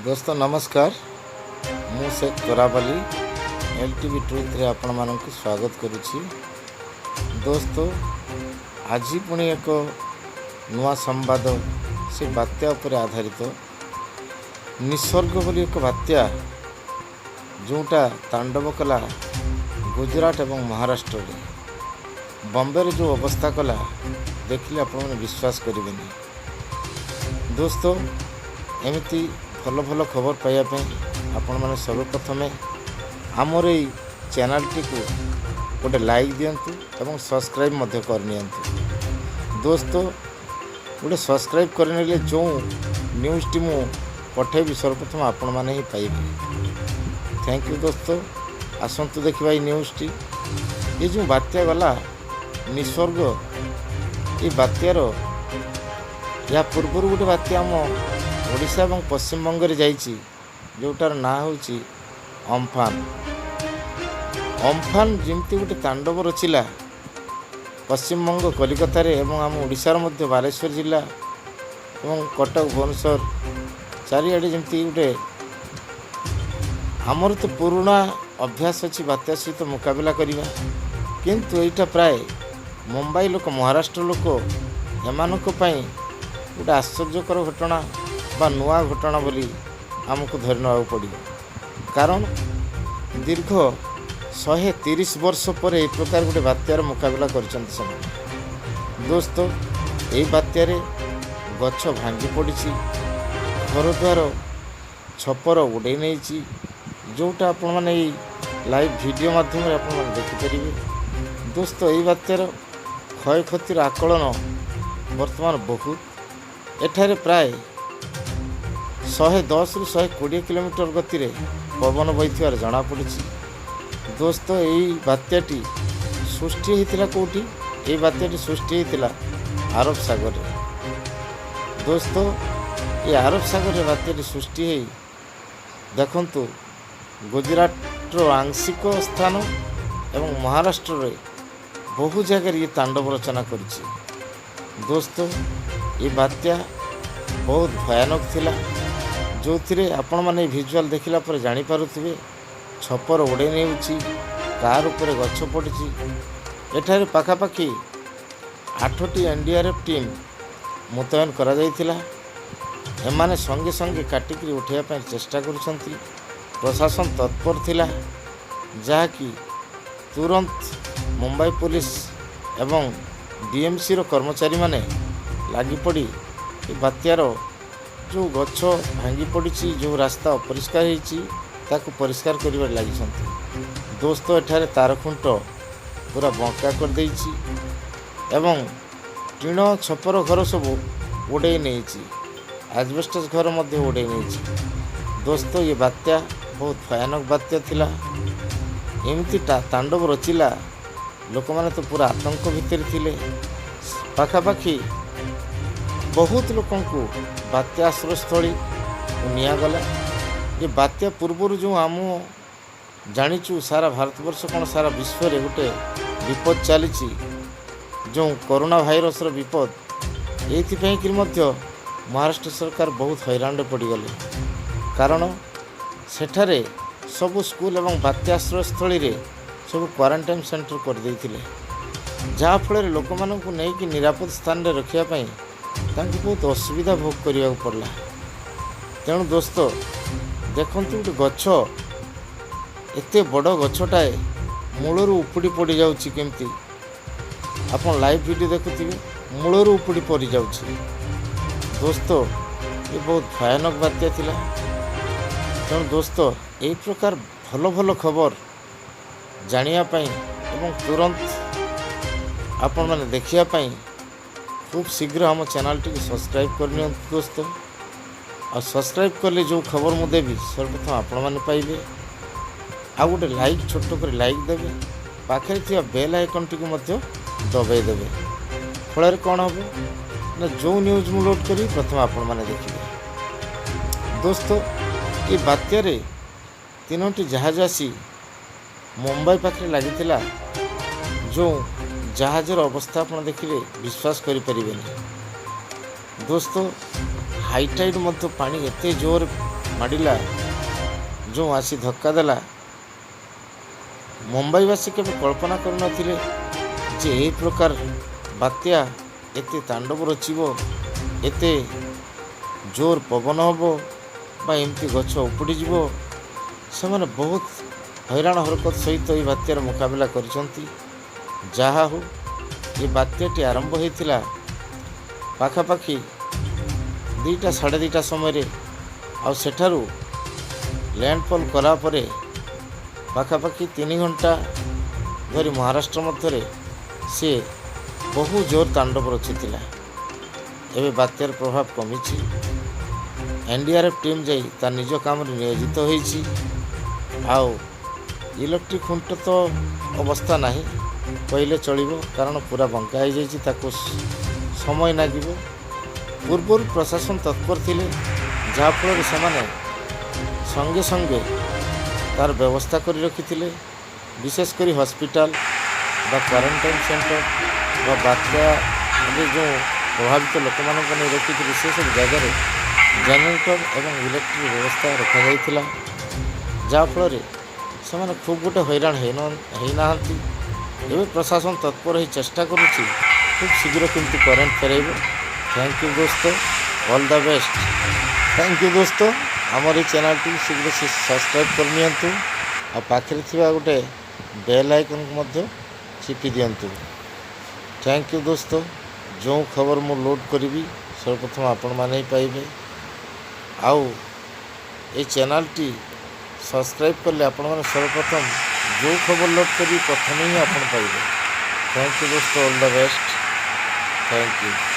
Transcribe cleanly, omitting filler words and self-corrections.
ଦୋସ୍ତ, ନମସ୍କାର। ମୁଁ Sheikh ତୋରାବାଲି, L T ଭି ଟ୍ରୁଥରେ ଆପଣମାନଙ୍କୁ ସ୍ୱାଗତ କରୁଛି। ଦୋସ୍ତ, ଆଜି ପୁଣି ଏକ ନୂଆ ସମ୍ବାଦ, ସେ ବାତ୍ୟା ଉପରେ ଆଧାରିତ। ନିସର୍ଗ ବୋଲି ଏକ ବାତ୍ୟା, ଯେଉଁଟା ତାଣ୍ଡବ କଲା ଗୁଜୁରାଟ ଏବଂ ମହାରାଷ୍ଟ୍ରରେ। ବମ୍ବେରେ ଯେଉଁ ଅବସ୍ଥା କଲା, ଦେଖିଲେ ଆପଣମାନେ ବିଶ୍ୱାସ କରିବେନି। ଦୋସ୍ତ, ଏମିତି ଭଲ ଭଲ ଖବର ପାଇବା ପାଇଁ ଆପଣମାନେ ସର୍ବପ୍ରଥମେ ଆମର ଏଇ ଚ୍ୟାନେଲଟିକୁ ଗୋଟେ ଲାଇକ୍ ଦିଅନ୍ତୁ ଏବଂ ସବସ୍କ୍ରାଇବ୍ ମଧ୍ୟ କରିନିଅନ୍ତୁ। ଦୋସ୍ତ, ଗୋଟେ ସବସ୍କ୍ରାଇବ୍ କରିନେଲେ ଯେଉଁ ନ୍ୟୁଜ୍ଟି ମୁଁ ପଠାଇବି, ସର୍ବପ୍ରଥମେ ଆପଣମାନେ ହିଁ ପାଇବେ। Thank you ଦୋସ୍ତ। ଆସନ୍ତୁ ଦେଖିବା ଏଇ ନ୍ୟୁଜ୍ଟି। ଏ ଯେଉଁ ବାତ୍ୟା ଗଲା ନିସର୍ଗ, ଏ ବାତ୍ୟାର ଏହା ପୂର୍ବରୁ ଗୋଟେ ବାତ୍ୟା ଆମ ଓଡ଼ିଶା ଏବଂ ପଶ୍ଚିମବଙ୍ଗରେ ଯାଇଛି, ଯେଉଁଟାର ନାଁ ହେଉଛି ଅମ୍ଫାନ। ଅମ୍ଫାନ ଯେମିତି ଗୋଟେ ତାଣ୍ଡବ ରଚିଲା ପଶ୍ଚିମବଙ୍ଗ କଲିକତାରେ ଏବଂ ଆମ ଓଡ଼ିଶାର ମଧ୍ୟ ବାଲେଶ୍ୱର ଜିଲ୍ଲା ଏବଂ କଟକ, ଭୁବନେଶ୍ୱର ଚାରିଆଡ଼େ ଯେମିତି ଗୋଟେ। ଆମର ତ ପୁରୁଣା ଅଭ୍ୟାସ ଅଛି ବାତ୍ୟା ସହିତ ମୁକାବିଲା କରିବା, କିନ୍ତୁ ଏଇଟା ପ୍ରାୟ ମୁମ୍ବାଇ ଲୋକ, ମହାରାଷ୍ଟ୍ର ଲୋକ, ଏମାନଙ୍କ ପାଇଁ ଗୋଟେ ଆଶ୍ଚର୍ଯ୍ୟକର ଘଟଣା ବା ନୂଆ ଘଟଣା ବୋଲି ଆମକୁ ଧରି ନେବାକୁ ପଡ଼ିବ। କାରଣ ଦୀର୍ଘ 130 ବର୍ଷ ପରେ ଏହି ପ୍ରକାର ଗୋଟେ ବାତ୍ୟାର ମୁକାବିଲା କରିଛନ୍ତି ସେମାନେ। ଦୋସ୍ତ, ଏଇ ବାତ୍ୟାରେ ଗଛ ଭାଙ୍ଗି ପଡ଼ିଛି, ଘରଦ୍ୱାର ଛପର ଉଡ଼େଇ ନେଇଛି, ଯେଉଁଟା ଆପଣମାନେ ଏଇ ଲାଇଭ୍ ଭିଡ଼ିଓ ମାଧ୍ୟମରେ ଆପଣମାନେ ଦେଖିପାରିବେ। ଦୋସ୍ତ, ଏଇ ବାତ୍ୟାର କ୍ଷୟକ୍ଷତିର ଆକଳନ ବର୍ତ୍ତମାନ ବହୁତ। ଏଠାରେ ପ୍ରାୟ 110ରୁ 120 କିଲୋମିଟର ଗତିରେ ପବନ ବହିଥିବାର ଜଣାପଡ଼ିଛି। ଦୋସ୍ତ, ଏଇ ବାତ୍ୟାଟି ସୃଷ୍ଟି ହେଇଥିଲା କେଉଁଠି? ଏଇ ବାତ୍ୟାଟି ସୃଷ୍ଟି ହେଇଥିଲା ଆରବ ସାଗରରେ। ଦୋସ୍ତ, ଏ ଆରବ ସାଗରରେ ବାତ୍ୟାଟି ସୃଷ୍ଟି ହେଇ, ଦେଖନ୍ତୁ, ଗୁଜୁରାଟର ଆଂଶିକ ସ୍ଥାନ ଏବଂ ମହାରାଷ୍ଟ୍ରରେ ବହୁ ଜାଗାରେ ଇଏ ତାଣ୍ଡବ ରଚନା କରିଛି। ଦୋସ୍ତ, ଏ ବାତ୍ୟା ବହୁତ ଭୟାନକ ଥିଲା, ଯେଉଁଥିରେ ଆପଣମାନେ ଏ ଭିଜୁଆଲ୍ ଦେଖିଲା ପରେ ଜାଣିପାରୁଥିବେ, ଛପର ଉଡ଼େଇ ନେଉଛି, କାର୍ ଉପରେ ଗଛ ପଡ଼ିଛି। ଏଠାରେ ପାଖାପାଖି ଆଠଟି N D R F team ମୁତୟନ କରାଯାଇଥିଲା। ଏମାନେ ସଙ୍ଗେ ସଙ୍ଗେ କାଟିକିରି ଉଠାଇବା ପାଇଁ ଚେଷ୍ଟା କରୁଛନ୍ତି। ପ୍ରଶାସନ ତତ୍ପର ଥିଲା, ଯାହାକି ତୁରନ୍ତ ମୁମ୍ବାଇ ପୋଲିସ ଏବଂ ବିଏମ୍ସିର କର୍ମଚାରୀମାନେ ଲାଗିପଡ଼ି ଏ ବାତ୍ୟାର ଯେଉଁ ଗଛ ଭାଙ୍ଗି ପଡ଼ିଛି, ଯେଉଁ ରାସ୍ତା ଅପରିଷ୍କାର ହେଇଛି, ତାକୁ ପରିଷ୍କାର କରିବାରେ ଲାଗିଛନ୍ତି। ଦୋସ୍ତ, ଏଠାରେ ତାର ଖୁଣ୍ଟ ପୁରା ବଙ୍କା କରିଦେଇଛି ଏବଂ ଟିଣ ଛପର ଘର ସବୁ ଉଡ଼େଇ ନେଇଛି। ଆଜବେଷ୍ଟସ୍ ଘର ମଧ୍ୟ ଉଡ଼େଇ ନେଇଛି। ଦୋସ୍ତ, ଏ ବାତ୍ୟା ବହୁତ ଭୟାନକ ବାତ୍ୟା ଥିଲା। ଏମିତି ତାଣ୍ଡବ ରଚିଲା, ଲୋକମାନେ ତ ପୁରା ଆତଙ୍କ ଭିତରେ ଥିଲେ। ପାଖାପାଖି ବହୁତ ଲୋକଙ୍କୁ ବାତ୍ୟା ଆଶ୍ରୟସ୍ଥଳୀ ନିଆଗଲା। ଏ ବାତ୍ୟା ପୂର୍ବରୁ ଯେଉଁ ଆମ ଜାଣିଛୁ, ସାରା ଭାରତବର୍ଷ କ'ଣ, ସାରା ବିଶ୍ୱରେ ଗୋଟେ ବିପଦ ଚାଲିଛି, ଯେଉଁ କରୋନା ଭାଇରସର ବିପଦ, ଏଇଥିପାଇଁ କରି ମଧ୍ୟ ମହାରାଷ୍ଟ୍ର ସରକାର ବହୁତ ହଇରାଣରେ ପଡ଼ିଗଲେ। କାରଣ ସେଠାରେ ସବୁ ସ୍କୁଲ ଏବଂ ବାତ୍ୟା ଆଶ୍ରୟସ୍ଥଳୀରେ ସବୁ କ୍ୱାରେଣ୍ଟାଇନ୍ ସେଣ୍ଟର କରିଦେଇଥିଲେ, ଯାହାଫଳରେ ଲୋକମାନଙ୍କୁ ନେଇକି ନିରାପଦ ସ୍ଥାନରେ ରଖିବା ପାଇଁ ତାଙ୍କୁ ବହୁତ ଅସୁବିଧା ଭୋଗ କରିବାକୁ ପଡ଼ିଲା। ତେଣୁ ଦୋସ୍ତ, ଦେଖନ୍ତୁ, ଗୋଟେ ଗଛ, ଏତେ ବଡ଼ ଗଛଟାଏ ମୂଳରୁ ଉପୁଡ଼ି ପଡ଼ିଯାଉଛି କେମିତି। ଆପଣ ଲାଇଭ୍ ଭିଡ଼ିଓ ଦେଖୁଥିବେ, ମୂଳରୁ ଉପୁଡ଼ି ପଡ଼ିଯାଉଛି। ଦୋସ୍ତ, ଏ ବହୁତ ଭୟାନକ ବାତ୍ୟା ଥିଲା। ତେଣୁ ଦୋସ୍ତ, ଏଇ ପ୍ରକାର ଭଲ ଭଲ ଖବର ଜାଣିବା ପାଇଁ ଏବଂ ତୁରନ୍ତ ଆପଣମାନେ ଦେଖିବା ପାଇଁ ଖୁବ୍ ଶୀଘ୍ର ଆମ ଚ୍ୟାନେଲଟିକୁ ସବସ୍କ୍ରାଇବ୍ କରିନିଅନ୍ତୁ ଦୋସ୍ତ। ଆଉ ସବସ୍କ୍ରାଇବ୍ କଲେ ଯେଉଁ ଖବର ମୁଁ ଦେବି, ସର୍ବପ୍ରଥମ ଆପଣମାନେ ପାଇବେ। ଆଉ ଗୋଟେ ଲାଇକ୍, ଛୋଟ କରି ଲାଇକ୍ ଦେବେ, ପାଖରେ ଥିବା ବେଲ୍ ଆଇକନ୍ଟିକୁ ମଧ୍ୟ ଦବାଇ ଦେବେ। ଫଳରେ କ'ଣ ହେବ ନା, ଯେଉଁ ନ୍ୟୁଜ୍ ମୁଁ ଲୋଡ଼୍ କରିବି, ପ୍ରଥମେ ଆପଣମାନେ ଦେଖିବେ। ଦୋସ୍ତ, ଏ ବାତ୍ୟାରେ ତିନୋଟି ଜାହାଜ ଆସି ମୁମ୍ବାଇ ପାଖରେ ଲାଗିଥିଲା। ଯେଉଁ ଜାହାଜର ଅବସ୍ଥା ଆପଣ ଦେଖିଲେ ବିଶ୍ୱାସ କରିପାରିବେନି। ଦୋସ୍ତ, ହାଇଟାଇଡ଼୍ ମଧ୍ୟ ପାଣି ଏତେ ଜୋର ମାଡ଼ିଲା, ଯେଉଁ ଆସି ଧକ୍କା ଦେଲା, ମୁମ୍ବାଇବାସୀ କେବେ କଳ୍ପନା କରିନଥିଲେ ଯେ ଏହି ପ୍ରକାର ବାତ୍ୟା ଏତେ ତାଣ୍ଡବ ରଚିବ, ଏତେ ଜୋର ପବନ ହେବ ବା ଏମିତି ଗଛ ଉପୁଡ଼ିଯିବ। ସେମାନେ ବହୁତ ହଇରାଣ ହରକତ ସହିତ ଏହି ବାତ୍ୟାର ମୁକାବିଲା କରିଛନ୍ତି। ଯାହା ହଉ, ଏ ବାତ୍ୟାଟି ଆରମ୍ଭ ହୋଇଥିଲା ପାଖାପାଖି 2ଟା 2:30 ସମୟରେ ଆଉ ସେଠାରୁ ଲ୍ୟାଣ୍ଡଫଲ୍ କଲା ପରେ ପାଖାପାଖି 3 ଘଣ୍ଟା ଧରି ମହାରାଷ୍ଟ୍ର ମଧ୍ୟରେ ସିଏ ବହୁ ଜୋର ତାଣ୍ଡବ ରଚିଥିଲା। ଏବେ ବାତ୍ୟାର ପ୍ରଭାବ କମିଛି। ଏନ୍ଡିଆର୍ଏଫ୍ ଟିମ୍ ଯାଇ ତା ନିଜ କାମରେ ନିୟୋଜିତ ହୋଇଛି। ଆଉ ଇଲେକ୍ଟ୍ରିକ୍ ଖୁଣ୍ଟ ତ ଅବସ୍ଥା ନାହିଁ କହିଲେ ଚଳିବ, କାରଣ ପୁରା ବଙ୍କା ହେଇଯାଇଛି, ତାକୁ ସମୟ ଲାଗିବ। ପୂର୍ବରୁ ପ୍ରଶାସନ ତତ୍ପର ଥିଲେ, ଯାହାଫଳରେ ସେମାନେ ସଙ୍ଗେ ସଙ୍ଗେ ତାର ବ୍ୟବସ୍ଥା କରି ରଖିଥିଲେ। ବିଶେଷ କରି ହସ୍ପିଟାଲ ବା କ୍ୱାରେଣ୍ଟାଇନ୍ ସେଣ୍ଟର ବା ବାତ୍ୟାରେ ଯେଉଁ ପ୍ରଭାବିତ ଲୋକମାନଙ୍କ ନେଇ ରଖିଥିଲେ, ସେସବୁ ଜାଗାରେ ଜେନେରେଟର ଏବଂ ଇଲେକ୍ଟ୍ରିକ୍ ବ୍ୟବସ୍ଥା ରଖାଯାଇଥିଲା, ଯାହାଫଳରେ ସେମାନେ ଖୁବ୍ ଗୋଟେ ହଇରାଣ ହେଇନାହାନ୍ତି। ଏବେ ପ୍ରଶାସନ ତତ୍ପର ହେଇ ଚେଷ୍ଟା କରୁଛି ଖୁବ୍ ଶୀଘ୍ର କେମିତି କରେଣ୍ଟ ଫେରାଇବ। Thank you ଦୋସ୍ତ, all the best. Thank you ଦୋସ୍ତ। ଆମର ଏଇ ଚ୍ୟାନେଲଟିକୁ ଶୀଘ୍ର ସବସ୍କ୍ରାଇବ୍ କରିନିଅନ୍ତୁ ଆଉ ପାଖରେ ଥିବା ଗୋଟେ ବେଲ୍ ଆଇକନ୍କୁ ମଧ୍ୟ ଚିପି ଦିଅନ୍ତୁ। Thank you ଦୋସ୍ତ। ଯେଉଁ ଖବର ମୁଁ ଲୋଡ଼୍ କରିବି, ସର୍ବପ୍ରଥମ ଆପଣମାନେ ହିଁ ପାଇବେ। ଆଉ ଏଇ ଚ୍ୟାନେଲଟି ସବସ୍କ୍ରାଇବ୍ କଲେ ଆପଣମାନେ ସର୍ବପ୍ରଥମ ଯେଉଁ ଖବର ଲୋଡ଼୍ କରିବି, ପ୍ରଥମେ ହିଁ ଆପଣ ପାଇବେ। Thank you ଦୋସ୍ତ, all the best, thank you.